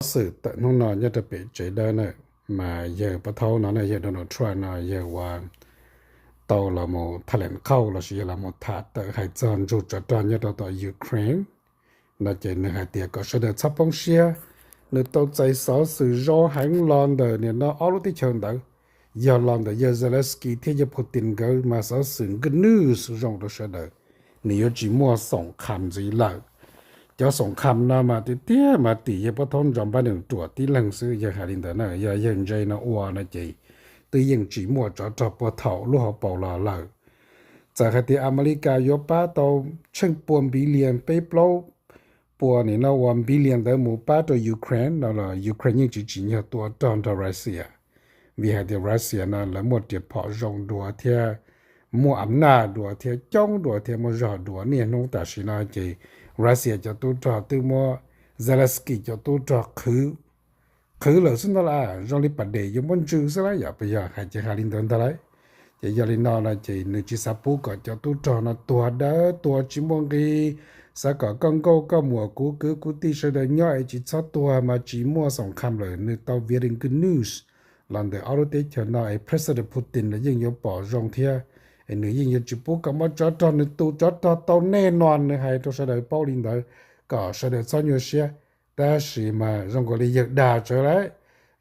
Xov xwm tawm hnub no nyob rau pem tsev dawb na, mas yawg pab thaub no na, yawg Donald Trump no yawg ua tau los mus tham lees qauj lossis yog los mus tham tawm hais txog ntsug tsov rog nyob rau tom Ukraine no ces nws hais tias kom sawv daws txhob poob siab, nws tau txais xov xwm zoo heev los ntawm nim no ob lub teb chaws ntawd, yog los ntawm yawg Zelensky thiab yawg Putin nkawd mas xov xwm good news zoo rau sawv daws, nws yuav tsis muaj xoom kham ntxiv lawm. Cov xoom kham no mas tiag tiag mas tim yawg pab thaub Joe Biden ruam tib leeg xwb, yawg hais li ntawd na. Yog yawg ntse no ua no ces twb yeej tsis muaj tsov rog puag thaum lub hauv paus los lawm. Txawm hais tias Amelikas yuav pab tau tsheej pua billion, peb plaub pua nim no ua billion ntawd mus pab rau Ukraine no los Ukraine yeej tsis tsim nyog tua rog nrog Russia, vim hais tias Russia no lawv muaj riam phom zoo dua thiab muaj am naj dua thiab coob dua thiab muaj zog dua. Niaj hnub tam sim no ces Russia cov tub rog twb muab Zelensky cov tub rog qhwv lawm xwb ntag lauj, zoo li pas dej yuav muab ntsw xwb lauj, yog puas yog? Hais ces hais li ntawd ntag lauj. Ces yog li no no ces nws tsis xav pub kom cov tub rog no tuag dawb tuag tsis muaj nqis, xav kom koj nkauj koj muam kuv kwv kuv tij sawv daws nyob es tsis txhob tuag mas tsis muaj xoom kham lawm. Nws tau very good news los ntawm ob lub teb chaws no es President Putin los yeej yuav pom zoo thiab, es nws yeej yuav tsis pub kom muaj tsov rog, nws tus tsov rog tau nej no nws hais rau sawv daws paub li ntawd kom sawv daws txhob nyuaj siab. Tab sis mas zoo nkaus li yawg dag tsawv lawm.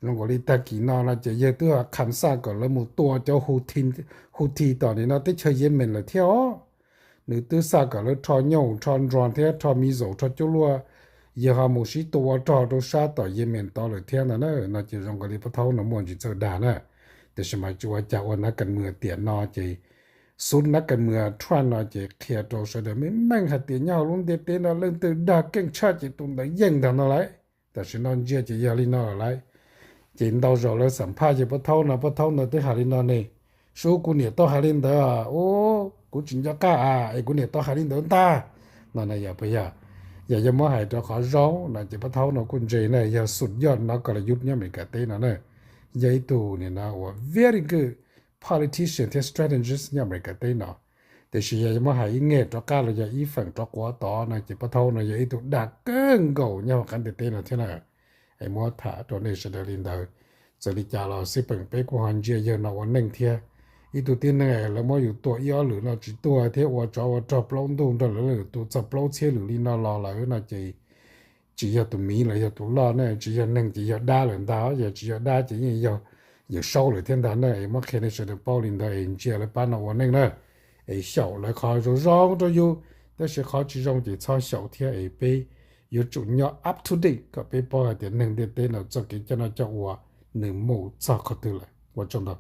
Zoo nkaus li tag kis no no ces yawg twb ho kham xaj kom lawv mus tua cov Houthi tom nim no teb chaws Yemen lawm thiab os. Nws twb xaj kom lawv rho nyooj rho drone thiab rho missile rho cuab luaj, yawg ho mus sib tua ua rog rau sab tom Yemen tod lawm thiab ntag na. No ces zoo nkaus li pab thaub no muaj ntsis txawj dag na. Tiam sis mas tsis ua cas, ua nab kas mwam tiam no ces xub nab kas mwam Trump no ces qhia rau sawv daws meej meej hais tias nyob hauv lub ntiaj teb no leej twg dag keej tshaj ces tus ntawd yeej ntag no lauj. Tam sim no ntsia ces yog li no lawm lauj. Ces ntau zaus lawv xam phaj yawg pab thaub no, pab thaub no twb hais li no ne, sub kuv niam tau hais li ntawd, ub kuv tsis nco qab a, es kuv niam tau hais li ntawd ntag no na, yog puas yog? Yog yog muab hais rau qhov zoo no ces pab thaub no kuj ntse na, yog xum yoj no ko la yub nyob Amelikas teb no na, yog ib tug nim no uas very good politician thiab strategist nyob Amelikas teb no. Tiam sis yog muab hais ib nyuag rov qab los yog ib feem rov quav tod no ces pab thaub no yog ib tug dag kawg nkaus nyob hauv qab ntiaj teb no thiab na. Es muab tham rau nej sawv daws li ntawd. Txawm li cas los xij peem peb kuj ho ntsia yawg no ua neej thiab. Ib tug tib neeg lawv muab yus tua ib ob lwm no tsis tuag thiab ua tsov ua rog plaub ntug nrog lawv lwm tus txog plaub txhiab lwm li no los lawm no ces tsis yog tus miv los yog tus loj ne, tsis yog neeg ces yog dab lawm ntag. Yog tsis yog dab ces yeej yog Yawm Saub lawm thiab ntag na. Es muab qhia nej sawv daws paub li ntawd es ntsia lawv pab no ua neej na. Es xyaum lawv qhov zoo zoo rau yus, tab sis qhov tsis zoo ces txhob xyaum thiab. Es peb yuav tsum nyob up to date kom peb paub hais tias neeg ntiaj teb no txoj kev coj noj coj ua nws mus txog qhov twg lawm. Ua tsaug ntau.